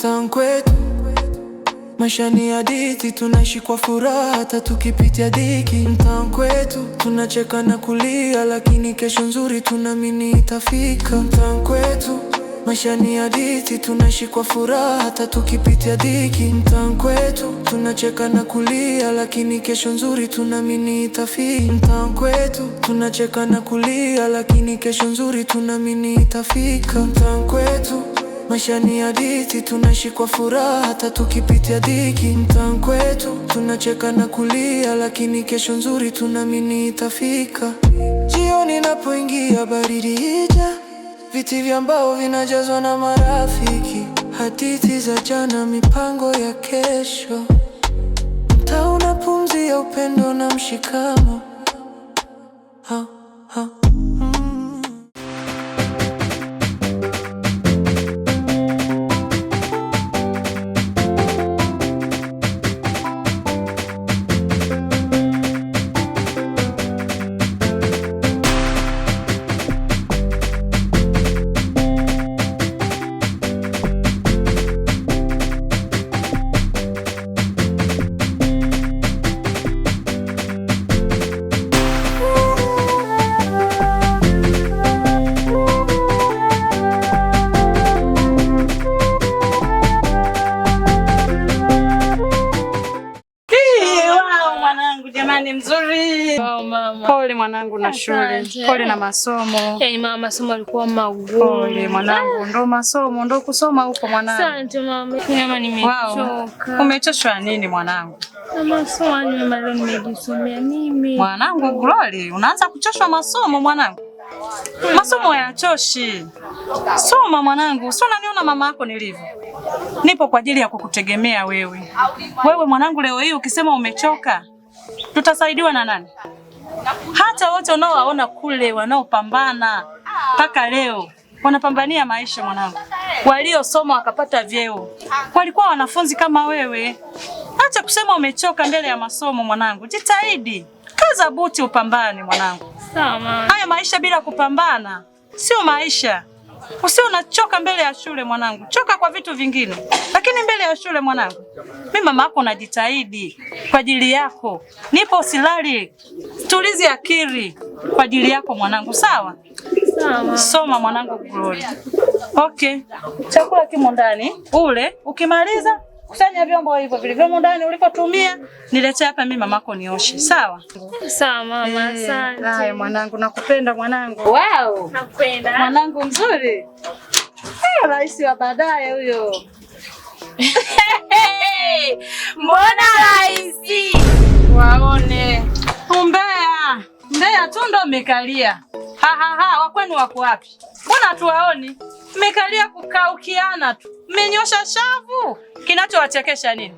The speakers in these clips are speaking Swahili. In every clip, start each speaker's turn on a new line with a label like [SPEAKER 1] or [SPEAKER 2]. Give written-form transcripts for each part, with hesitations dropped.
[SPEAKER 1] Mtaani kwetu maisha ni hadithi, tunaishi kwa furaha hata tukipitia dhiki. Mtaani kwetu tunacheka na kulia, lakini kesho nzuri tunaamini itafika. Mtaani kwetu maisha ni hadithi, tunaishi kwa furaha hata tukipitia dhiki. Mtaani kwetu tunacheka na kulia, lakini kesho nzuri tunaamini itafika. Mtaani kwetu tunacheka na kulia, lakini kesho nzuri tunaamini itafika. Mtaani kwetu maisha ni hadithi, tunaishi kwa furaha hata tukipitia dhiki. Mtaani kwetu tunacheka na kulia, lakini kesho nzuri tunaamini itafika. Jioni inapoingia, baridi ija, viti vya mbao vinajazwa na marafiki, hadithi za jana, mipango ya kesho. Mtaa una pumzi ya upendo na mshikamo. Ha, ha.
[SPEAKER 2] Mwanangu jamani, mzuri.
[SPEAKER 3] Wow, mama.
[SPEAKER 2] Pole mwanangu na shule.
[SPEAKER 3] Asante.
[SPEAKER 2] Pole na masomo.
[SPEAKER 3] Yaani mama, masomo alikuwa magumu.
[SPEAKER 2] Pole mwanangu, ndo masomo ndo kusoma huko mwanangu.
[SPEAKER 3] Asante mama. Mama,
[SPEAKER 2] Wow.
[SPEAKER 3] nimechoka.
[SPEAKER 2] Umechoshwa nini mwanangu?
[SPEAKER 3] Na masomo yani mama, leo nimejisomea mimi.
[SPEAKER 2] Mwanangu Glory, unaanza kuchoshwa masomo mwanangu? Masomo hayachoshi. Soma mwanangu, si unaniona mama yako nilivyo. Nipo kwa ajili ya kukutegemea wewe. Wewe mwanangu, leo hii ukisema umechoka, tutasaidiwa na nani? Hata wote unaowaona kule wanaopambana mpaka leo wanapambania maisha mwanangu, waliosoma wakapata vyeo walikuwa wanafunzi kama wewe. Acha kusema umechoka mbele ya masomo mwanangu, jitahidi, kaza buti, upambane mwanangu.
[SPEAKER 3] Sawa mama.
[SPEAKER 2] Haya maisha bila kupambana sio maisha. Usio unachoka mbele ya shule mwanangu, choka kwa vitu vingine, lakini mbele ya shule mwanangu, mi mama yako najitahidi kwa ajili yako, nipo silali, tulizi akili kwa ajili yako mwanangu, sawa?
[SPEAKER 3] Sawa mama.
[SPEAKER 2] Soma mwanangu Glory. Okay, chakula kimo ndani, ule ukimaliza kusanya vyombo hivyo vilivyomo ndani ulivyotumia, niletee hapa mimi mamako nioshe, sawa?
[SPEAKER 3] Sawa mama, asante.
[SPEAKER 2] Haya mwanangu, nakupenda mwanangu. Wow.
[SPEAKER 3] Nakupenda.
[SPEAKER 2] Mwanangu mzuri. Rais wa baadaye huyo.
[SPEAKER 4] Mbona rahisi?
[SPEAKER 2] Waone. Umbea. Mbea tu ndo mmekalia. Ha ha ha, wakwenu wako wapi? Mbona hatuwaoni? Mmekalia kukaukiana tu. Mmenyosha shavu. Kinachowachekesha nini?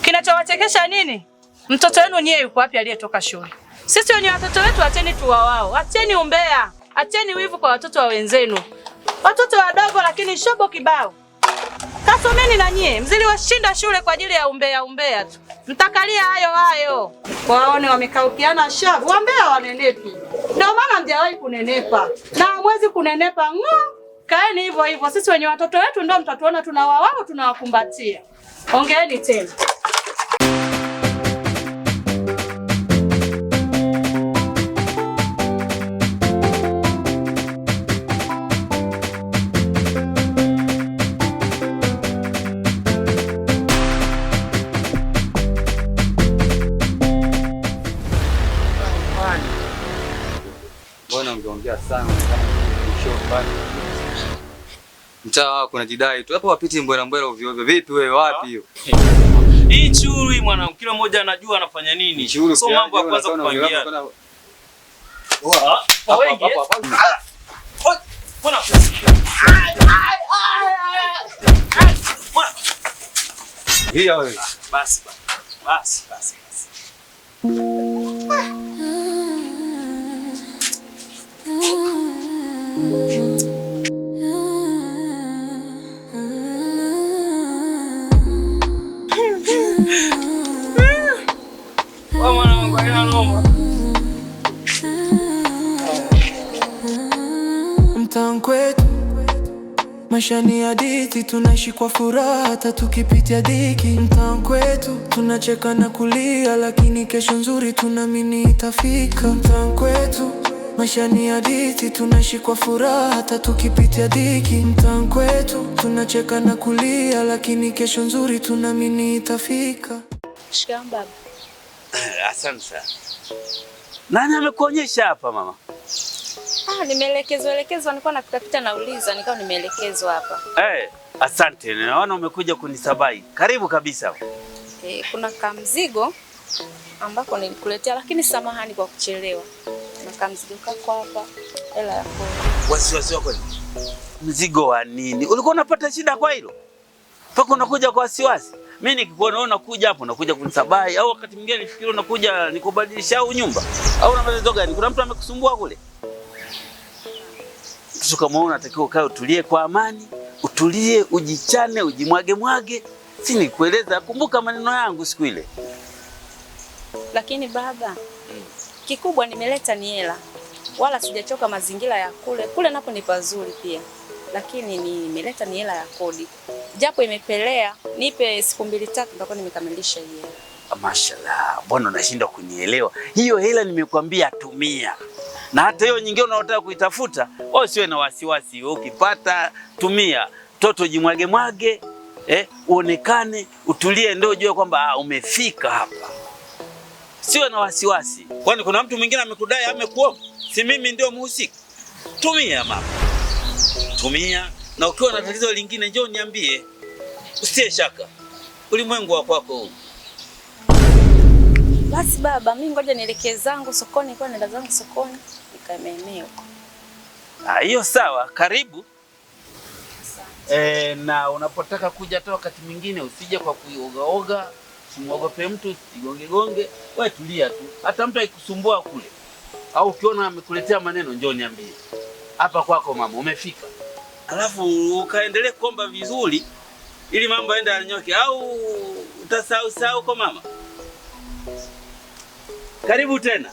[SPEAKER 2] Kinachowachekesha nini? Mtoto wenu nyie yuko wapi aliyetoka shule? Sisi wenye watoto wetu acheni tuwawao. Acheni umbea. Acheni wivu kwa watoto wa wenzenu. Watoto wadogo lakini shobo kibao. Kasomeni na nyie, mziliwashinda shule kwa ajili ya umbea umbea tu. Mtakalia hayo hayo. Waone wamekaukiana shavu, wambea wanenepi. Ndio maana mjawahi kunenepa. Na hamwezi kunenepa ng'o. Kaeni hivyo hivyo. Sisi wenye watoto wetu ndio mtatuona tunawawao, tunawakumbatia. Ongeeni tena.
[SPEAKER 5] Mbona ungeongea sana kama mtaa wako unajidai tu hapo, wapiti mbwela mbwela ovyo ovyo. Vipi wewe, wapi hiyo?
[SPEAKER 6] Hii churi mwanangu, kila mmoja anajua anafanya nini.
[SPEAKER 5] Churi
[SPEAKER 6] So mambo ya kwanza kupangia.
[SPEAKER 5] Hapo hapo hapo.
[SPEAKER 6] Mbona
[SPEAKER 5] Hii wewe.
[SPEAKER 6] basi basi basi basi. Wewe mwanangu, haina noma.
[SPEAKER 1] Mtaani kwetu Maisha ni hadithi, tunaishi kwa furaha hata tukipitia dhiki. Mtaa kwetu tunacheka na kulia, lakini kesho nzuri tunaamini itafika. Mtaa kwetu maisha ni hadithi, tunaishi kwa furaha hata tukipitia dhiki. Mtaa kwetu tunacheka na kulia, lakini kesho nzuri tunaamini itafika.
[SPEAKER 4] Shikamoo baba.
[SPEAKER 7] Asante sana. Nani amekuonyesha hapa mama?
[SPEAKER 4] Nimeelekezwa elekezwa, nilikuwa napita nauliza, nikawa nimeelekezwa hapa.
[SPEAKER 7] Asante. Naona umekuja kunisabai. Karibu kabisa.
[SPEAKER 4] Kuna kamzigo ambako nilikuletea, lakini samahani kwa kuchelewa. Na kamzigo kako hapa, hela yako.
[SPEAKER 7] Wasiwasi wako ni mzigo wa nini? Ulikuwa unapata shida kwa hilo? Mpaka unakuja kwa wasiwasi. Mimi nikikuona unakuja hapo, unakuja kunisabai au wakati mwingine nifikiri unakuja nikubadilisha au nyumba. Au una matatizo gani? Kuna mtu amekusumbua kule? Mtoto kama wewe unatakiwa ukae utulie kwa amani, utulie, ujichane, ujimwage mwage. Si nikueleza, kumbuka maneno yangu siku ile.
[SPEAKER 4] Lakini baba, kikubwa nimeleta ni hela. Wala sijachoka mazingira ya kule. Kule napo ni pazuri pia. Lakini nimeleta ni hela ya kodi. Japo imepelea, nipe siku 2-3 nitakuwa nimekamilisha hii hela.
[SPEAKER 7] Mashallah, mbona unashindwa kunielewa? Hiyo hela nimekuambia tumia. Na hata hiyo nyingine unayotaka kuitafuta, wewe usiwe na wasiwasi. Wewe ukipata tumia. Toto jimwage mwage, uonekane, utulie ndio ujue kwamba umefika hapa. Siwe na wasiwasi. Kwani kuna mtu mwingine amekudai amekuomba? Si mimi ndio mhusika. Tumia mama. Tumia, na ukiwa na tatizo lingine njoo niambie. Usitie shaka. Ulimwengu wa kwako huu.
[SPEAKER 4] Basi baba, mimi ngoja nielekee zangu sokoni, kwa nenda zangu sokoni nikaemee huko.
[SPEAKER 7] Hiyo sawa, karibu. Na unapotaka kuja hata wakati mwingine usije kwa kuogaoga, usimwogope mtu, usigonge gonge, wewe tulia tu. Hata mtu akikusumbua kule au ukiona amekuletea maneno njoo niambie. Hapa kwako mama umefika. Alafu ukaendelee kuomba vizuri ili mambo yaende yanyoke au utasahau sahau kwa mama. Karibu tena.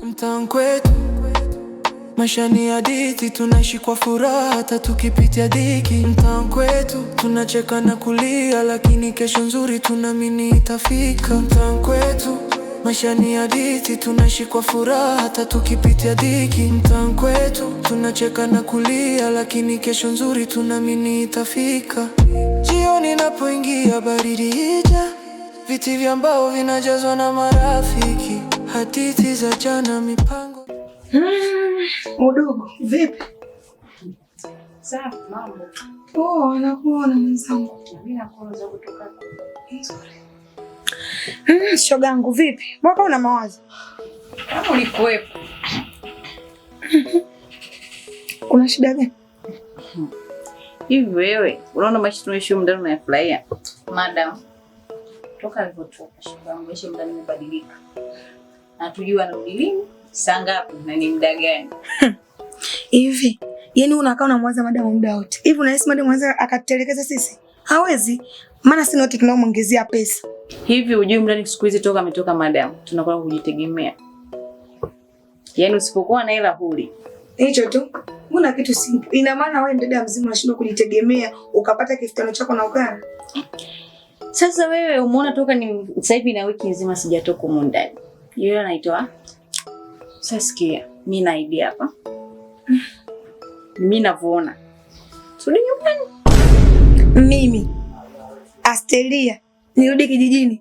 [SPEAKER 1] Mtaa kwetu maisha ni hadithi, tunaishi kwa furaha hata tukipitia dhiki. Mtaa kwetu tunacheka na kulia, lakini kesho nzuri tunaamini itafika. Mtaa kwetu maisha ni hadithi, tunaishi kwa furaha hata tukipitia dhiki. Mtaa kwetu tunacheka na kulia, lakini kesho nzuri tunaamini itafika. Jioni inapoingia baridi ija, viti vya mbao vinajazwa na marafiki, hadithi za jana, mipango.
[SPEAKER 8] Udugu, vipi?
[SPEAKER 9] Safi, mambo.
[SPEAKER 8] Poa, nakuona mwenzangu.
[SPEAKER 9] Mimi nakuona kutoka.
[SPEAKER 8] Nzuri. Shogangu vipi? Mbona una mawazo?
[SPEAKER 9] Kama ulikuwepo.
[SPEAKER 8] Kuna shida gani?
[SPEAKER 9] Hivi wewe, unaona maisha tunaishi humu ndani unayafurahia? Madam, toka alipotoka shogangu, maisha ndani yamebadilika. Hatujui anarudi lini, saa ngapi na ni muda gani.
[SPEAKER 8] Hivi, yaani unakaa unamwaza madam muda wote. Hivi unahisi madam anaweza akatelekeza sisi? Hawezi. Maana sisi wote tunamuongezea pesa.
[SPEAKER 9] Hivi hujui ndani siku hizi toka ametoka madam, tunakuwa kujitegemea. Yaani usipokuwa na hela huli.
[SPEAKER 8] Hicho tu. Mbona kitu simple. Ina maana wewe dada mzima unashindwa kujitegemea, ukapata 5,000 chako na ukana.
[SPEAKER 9] Sasa wewe umeona toka ni sasa hivi na wiki nzima sijatoka humu ndani. Yeye anaitwa. Sasa sikia, mimi na idea hapa. Mimi navyoona. Turudi nyumbani.
[SPEAKER 8] Mimi Asteria nirudi kijijini?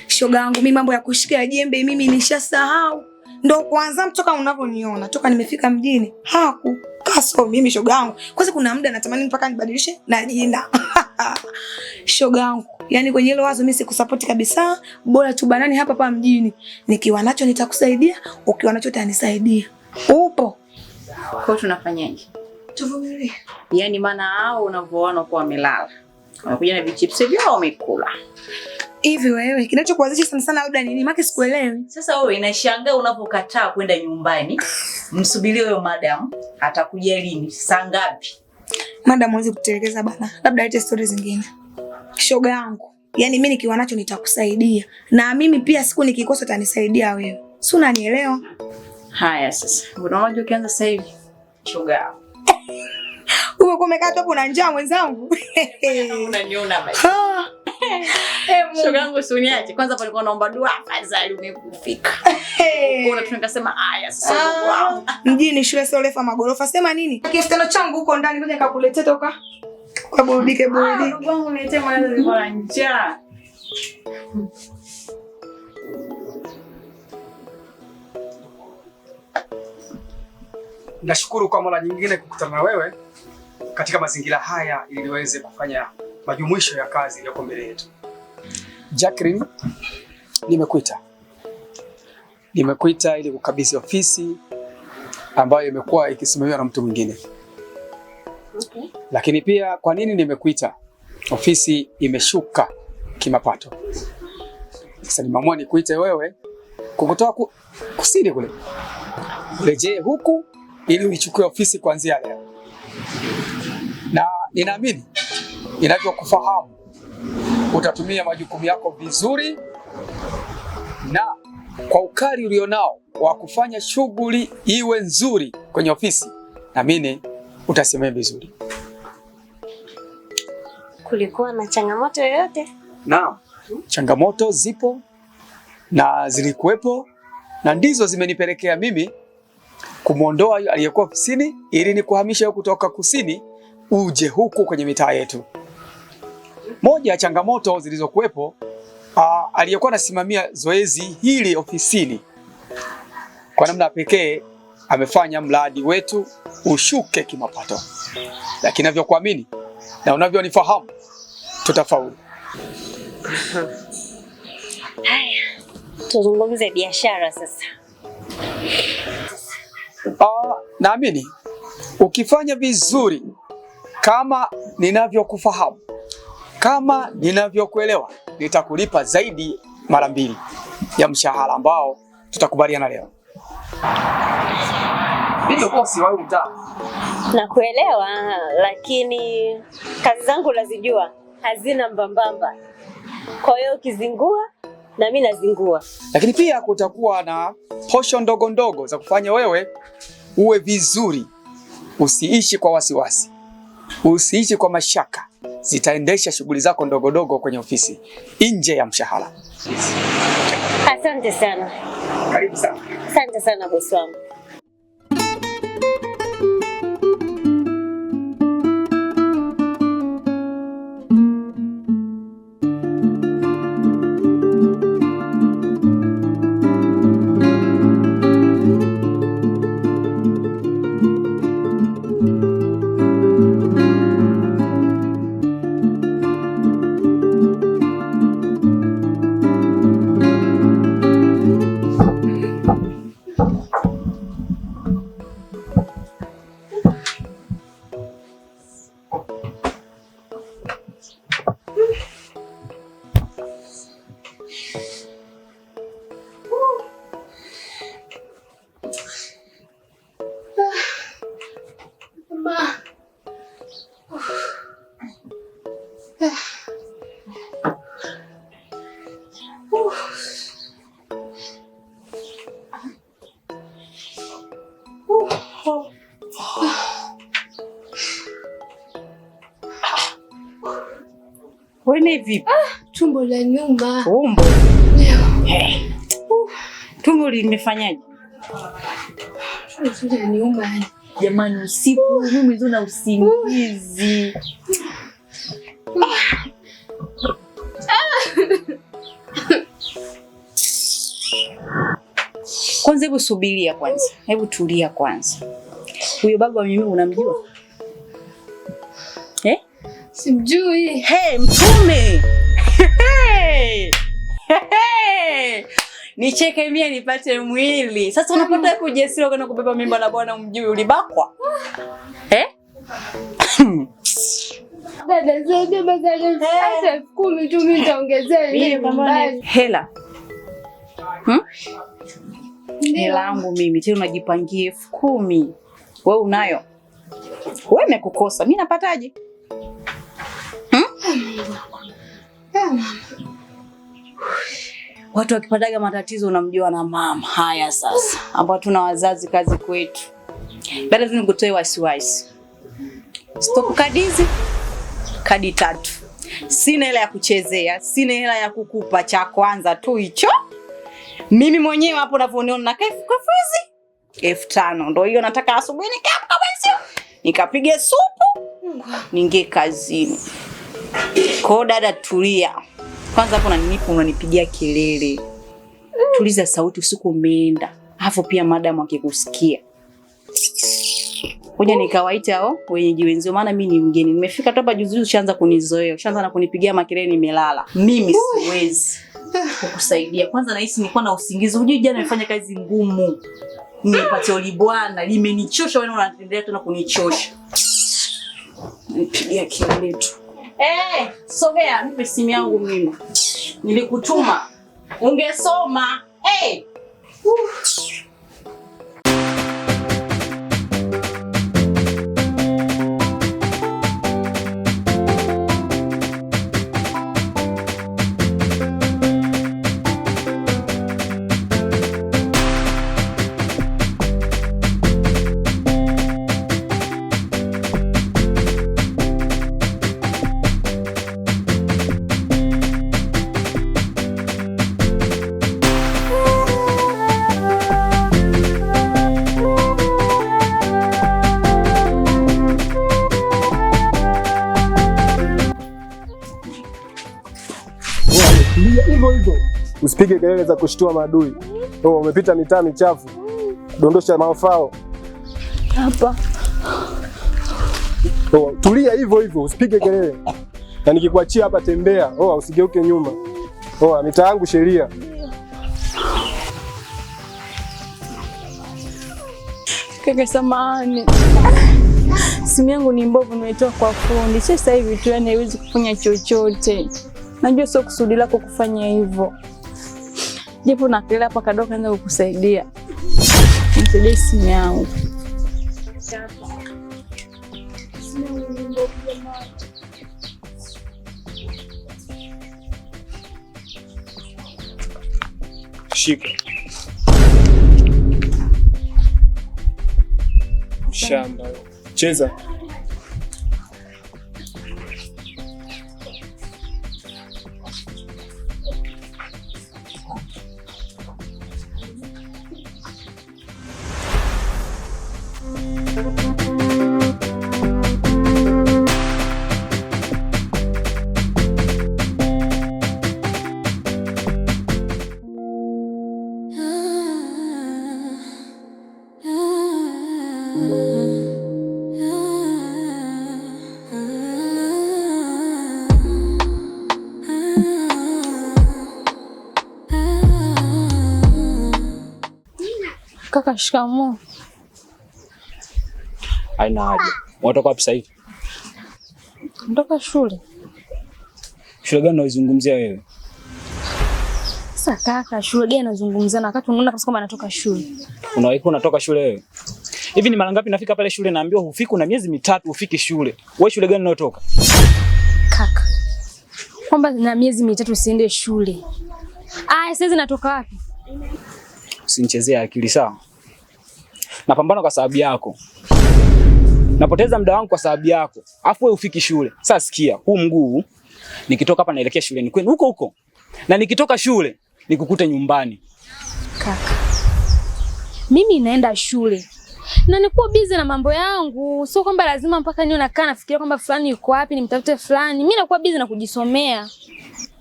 [SPEAKER 8] Shoga yangu mimi mambo ya kushika jembe mimi nishasahau. Ndo kwanza mtoka unavyoniona toka nimefika mjini. Haku kaso mimi shoga yangu. Kwanza kuna muda natamani mpaka nibadilishe na jina. Shoga yangu, yani kwenye hilo wazo mimi sikusupport kabisa. Bora tu banani hapa hapa mjini. Nikiwa nacho nitakusaidia, ukiwa nacho utanisaidia. Upo?
[SPEAKER 9] Kwa tunafanyaje?
[SPEAKER 8] Tuvumilie.
[SPEAKER 9] Yaani maana hao unavyoona kwa wamelala. Wamekuja na vichips vyao wamekula.
[SPEAKER 8] Hivi wewe kinachokuwazisha sana sana labda nini? Maana sikuelewi.
[SPEAKER 10] Sasa wewe inashangaa unapokataa kwenda nyumbani, msubirie huyo madam atakuja lini, saa ngapi?
[SPEAKER 8] Madam hawezi kutelekeza bana. Labda alete stories zingine. Shoga yangu, yaani mimi nikiwa nacho nitakusaidia. Na mimi pia siku nikikosa utanisaidia wewe. Si unanielewa?
[SPEAKER 9] Haya sasa. Unaona ukianza sasa hivi.
[SPEAKER 10] Shoga.
[SPEAKER 8] Umekuwa umekaa tu hapo na njaa mwenzangu.
[SPEAKER 10] Unaniona basi.
[SPEAKER 8] Ah.
[SPEAKER 10] Shoga yangu usiniache. Kwanza palikuwa naomba dua afadhali umekufika. Kuna tu nikasema haya sasa ndugu wangu.
[SPEAKER 8] Mjini shule sio refa magorofa. Sema nini? 5,000 changu huko ndani ngoja nikakuletea toka. Kwa burudike burudike.
[SPEAKER 10] Ndugu wangu niletee maana nilikuwa na njaa.
[SPEAKER 11] Nashukuru kwa mara nyingine kukutana na wewe katika mazingira haya ili niweze kufanya majumuisho ya kazi iliyoko mbele yetu. Jacqueline, nimekuita. Nimekuita ili kukabidhi ofisi ambayo imekuwa ikisimamiwa na mtu mwingine.
[SPEAKER 12] Okay.
[SPEAKER 11] Lakini pia kwa nini nimekuita? Ofisi imeshuka kimapato. Sasa nimeamua nikuite wewe kukutoa kusini kule. Urejee huku ili uichukue ofisi kuanzia leo. Na ninaamini ninavyokufahamu utatumia majukumu yako vizuri na kwa ukali ulionao wa kufanya shughuli iwe nzuri kwenye ofisi, naamini utasimamia vizuri.
[SPEAKER 12] Kulikuwa na changamoto yoyote?
[SPEAKER 11] Naam, changamoto zipo na zilikuwepo na ndizo zimenipelekea mimi kumwondoa aliyekuwa ofisini ili nikuhamisha kutoka kusini uje huku kwenye mitaa yetu. Moja ya changamoto zilizokuwepo, aliyekuwa anasimamia zoezi hili ofisini kwa namna pekee amefanya mradi wetu ushuke kimapato, lakini ninavyokuamini na unavyonifahamu tutafaulu.
[SPEAKER 12] Haya, tuzungumze biashara sasa.
[SPEAKER 11] Naamini ukifanya vizuri kama ninavyokufahamu, kama ninavyokuelewa, nitakulipa zaidi mara mbili ya mshahara ambao tutakubaliana leo. Mimi bosi wa mtaa.
[SPEAKER 12] Nakuelewa, lakini kazi zangu unazijua, hazina mbambamba. Kwa hiyo ukizingua na mimi nazingua.
[SPEAKER 11] Lakini pia kutakuwa na posho ndogo ndogo za kufanya wewe uwe vizuri, usiishi kwa wasiwasi, usiishi kwa mashaka. Zitaendesha shughuli zako ndogo ndogo kwenye ofisi nje ya mshahara.
[SPEAKER 12] Asante sana.
[SPEAKER 11] Karibu sana.
[SPEAKER 12] Asante sana bosi wangu.
[SPEAKER 10] Wewe vipi?
[SPEAKER 3] Tumbo la nyuma.
[SPEAKER 10] Tumbo. Hey. Tumbo limefanyaje?
[SPEAKER 3] Tumbo la nyuma.
[SPEAKER 10] Jamani, usiku mimi ndio usingizi. Kwanza hebu subiria kwanza. Hebu tulia kwanza. Huyo baba wa mimi unamjua? Eh?
[SPEAKER 3] Simjui.
[SPEAKER 10] Hey, mtume. Hey. Hey. Nicheke mie nipate mwili. Sasa unapata ujasiri kwenda kubeba mimba na bwana umjui, ulibakwa? Eh?
[SPEAKER 3] Dada, saidia basi hata 10,000 tu mimi nitaongezea nyumbani.
[SPEAKER 10] Hela. Hela yangu mimi tena unajipangia 10,000. Wewe unayo? Wewe nimekukosa. Mimi napataje? Watu wakipataga matatizo unamjua na mama. Haya sasa, ambao tuna wazazi kazi kwetu. Dada tu nikutoe wasiwasi. Stop kadi hizi. Kadi 3. Sina hela ya kuchezea, sina hela ya kukupa, cha kwanza tu hicho. Mimi mwenyewe hapo unavyoniona na kafu hizi 5,000 ndio hiyo nataka asubuhi nikiamka mwenzio nikapige supu ningie kazini. Kwa dada tulia. Kwanza hapo unaninipa unanipigia kelele. Tuliza sauti, usiku umeenda. Alafu pia madam akikusikia. Ngoja nikawaita hao wenyeji wenzio, maana mimi ni mgeni. Nimefika tu hapa juzi juzi, ushaanza kunizoea, ushaanza na kunipigia makelele nimelala. Mimi siwezi kukusaidia. Kwanza nahisi nilikuwa na usingizi. Unajua jana nimefanya kazi ngumu. Nimepatia ulibwana, limenichosha, wewe unaendelea tena kunichosha. Nipigia kelele tu. Sogea, nipe simu yangu mimi. Nilikutuma. Ungesoma.
[SPEAKER 13] Hivyo hivyo usipige kelele za kushtua maadui. Oh, umepita mitaa michafu, dondosha mafao
[SPEAKER 3] hapa.
[SPEAKER 13] Oh, tulia hivyo hivyo, usipige kelele, na nikikuachia hapa tembea. Oh, usigeuke nyuma. Oh, mitaa yangu sheria.
[SPEAKER 14] Kaka, samahani, simu yangu ni mbovu, nimetoa kwa fundi sasa hivi tu, yani haiwezi kufanya chochote. Najua sio kusudi lako kufanya hivyo, japo na kelele hapa kadogo kaanza kukusaidia. Nisaidie simu yangu. Simu yangu ni mbovu jamani.
[SPEAKER 13] Shika. Shamba. Cheza.
[SPEAKER 14] Kaka, shikamoo.
[SPEAKER 15] Haina haja. Unatoka wapi sasa hivi?
[SPEAKER 14] Ndoka shule.
[SPEAKER 15] Shule gani unaizungumzia wewe?
[SPEAKER 14] Sasa kaka, shule gani nazungumzia na wakati unaona kabisa kwamba natoka shule?
[SPEAKER 15] Unawahi unatoka shule wewe? Hivi ni mara ngapi nafika pale shule naambiwa hufiki, una miezi 3 hufiki shule. Wewe shule gani unayotoka?
[SPEAKER 14] Kaka, kwamba na miezi 3 siende shule. Aya, sasa natoka wapi?
[SPEAKER 15] Usinichezee akili sawa? Napambana kwa sababu yako. Napoteza muda wangu kwa sababu yako. Afu wewe ufiki shule. Sasa sikia, huu mguu nikitoka hapa naelekea shuleni kwenu huko huko. Na nikitoka shule nikukute nyumbani.
[SPEAKER 14] Kaka, mimi naenda shule na nikuwa busy na mambo yangu, sio kwamba lazima mpaka niwe nakaa nafikiria kwamba fulani yuko wapi nimtafute fulani. Mimi nakuwa busy na kujisomea.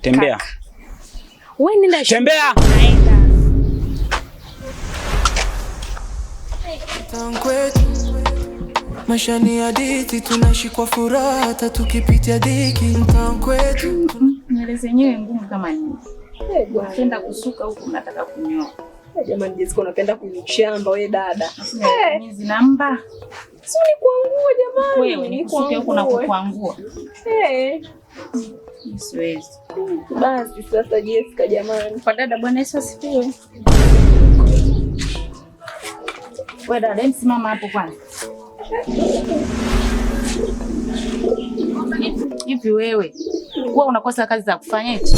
[SPEAKER 15] Tembea.
[SPEAKER 14] Wewe nenda shule.
[SPEAKER 15] Tembea.
[SPEAKER 14] Naenda.
[SPEAKER 1] Kwetu maisha ni hadithi, tunaishi kwa furaha hata tukipitia dhiki. Mtaa kwetu
[SPEAKER 9] Nywele zenyewe ngumu kama nini? Unapenda kusuka huku unataka kunyoa.
[SPEAKER 16] Jamani Jessica, unapenda kunishamba wewe dada.
[SPEAKER 9] Mimi zinamba.
[SPEAKER 16] Si nikuangua jamani.
[SPEAKER 9] Wewe nikusuke huku na kukuangua. Siwezi.
[SPEAKER 16] Basi sasa Jessica jamani.
[SPEAKER 9] Kwa dada, Bwana Yesu asifiwe. Wewe dada, simama hapo kwanza. Hivi wewe huwa unakosa kazi za kufanya eti?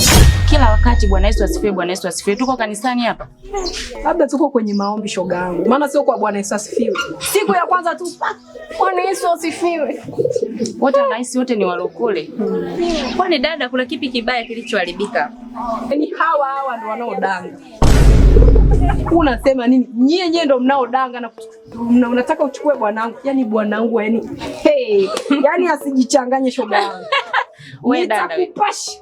[SPEAKER 2] Kila wakati Bwana Yesu asifiwe, Bwana Yesu asifiwe. Tuko kanisani hapa.
[SPEAKER 16] Labda tuko kwenye maombi shoga yangu. Maana sio kwa Bwana Yesu asifiwe. Siku ya kwanza tu Bwana Yesu asifiwe.
[SPEAKER 2] Wote wanahisi wote ni walokole.
[SPEAKER 4] Kwani dada, kuna kipi kibaya kilichoharibika?
[SPEAKER 16] Yaani hawa hawa ndo wanaodanga. Unasema nini? Nyie nyie ndo mnaodanga na unataka uchukue bwanangu. Yaani bwanangu yani hey, yaani asijichanganye shoga yangu.
[SPEAKER 2] Wewe dada wewe.
[SPEAKER 16] Nitakupasha.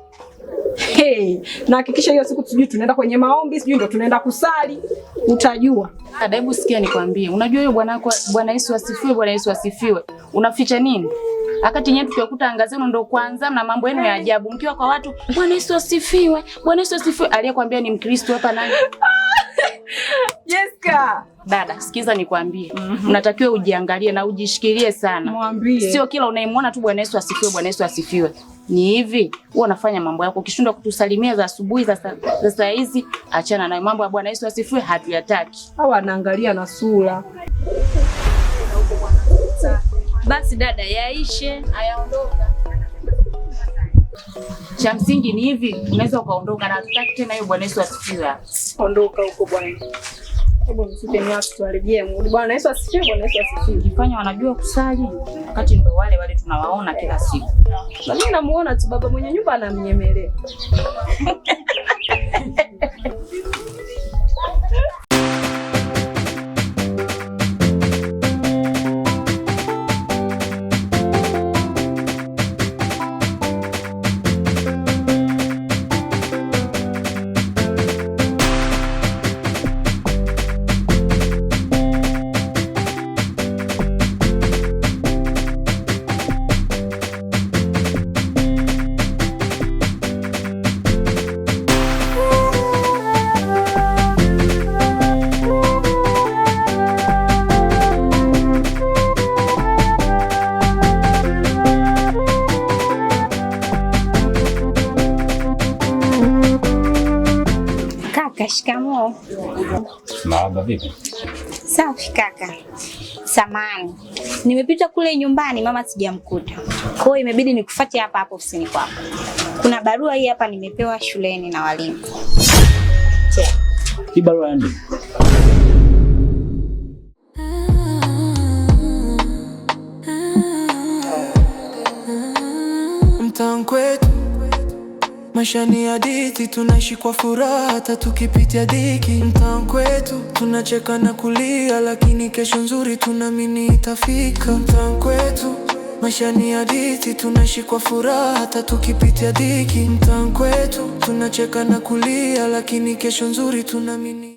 [SPEAKER 16] Hey, na hakikisha hiyo siku sijui tunaenda kwenye maombi, sijui ndo tunaenda kusali, utajua.
[SPEAKER 2] Dada, hebu sikia nikwambie. Unajua hiyo bwana wako Bwana Yesu asifiwe, Bwana Yesu asifiwe. Unaficha nini? Wakati nyewe tukiwakuta anga zenu ndo kwanza mna mambo yenu ya ajabu. Mkiwa kwa watu, Bwana Yesu asifiwe, Bwana Yesu asifiwe. Aliyekwambia ni Mkristo hapa nani?
[SPEAKER 16] Jessica.
[SPEAKER 2] Dada, sikiza nikwambie. Unatakiwa ujiangalie na ujishikilie sana.
[SPEAKER 16] Mwambie.
[SPEAKER 2] Sio kila unayemuona tu Bwana Yesu asifiwe, Bwana Yesu asifiwe. Ni hivi, wewe unafanya mambo yako, ukishindwa kutusalimia za asubuhi za saa hizi, achana nayo. Mambo ya Bwana Yesu asifiwe hatuyataki.
[SPEAKER 16] Hawa anaangalia na sura.
[SPEAKER 4] Basi dada, yaishe.
[SPEAKER 2] Ayaondoka. Cha msingi ni hivi, unaweza ukaondoka na hatutaki tena hiyo Bwana Yesu asifiwe.
[SPEAKER 16] Ondoka huko bwana. Hebu msite ni watu tuharibie muda. Bwana Yesu asifiwe, Bwana Yesu asifiwe.
[SPEAKER 2] Jifanya wanajua kusali, wakati ndo wale wale tunawaona kila siku.
[SPEAKER 16] Na mimi namuona tu baba mwenye nyumba anamnyemelea.
[SPEAKER 17] Kaka, shikamoo.
[SPEAKER 15] Marahaba, vipi?
[SPEAKER 17] Safi kaka. Samahani, nimepita kule nyumbani mama sijamkuta, kwa hiyo imebidi nikufuate hapa hapo ofisini kwako. Kuna barua hii hapa nimepewa shuleni na walimu.
[SPEAKER 15] Hii barua ya nini?
[SPEAKER 1] Mtaani kwetu maisha ni hadithi, tunaishi kwa furaha hata tukipitia dhiki. Mtaani kwetu tunacheka na kulia, lakini kesho nzuri tunaamini itafika. Mtaani kwetu maisha ni hadithi, tunaishi kwa furaha hata tukipitia dhiki. Mtaani kwetu tunacheka na kulia, lakini kesho nzuri tunaamini.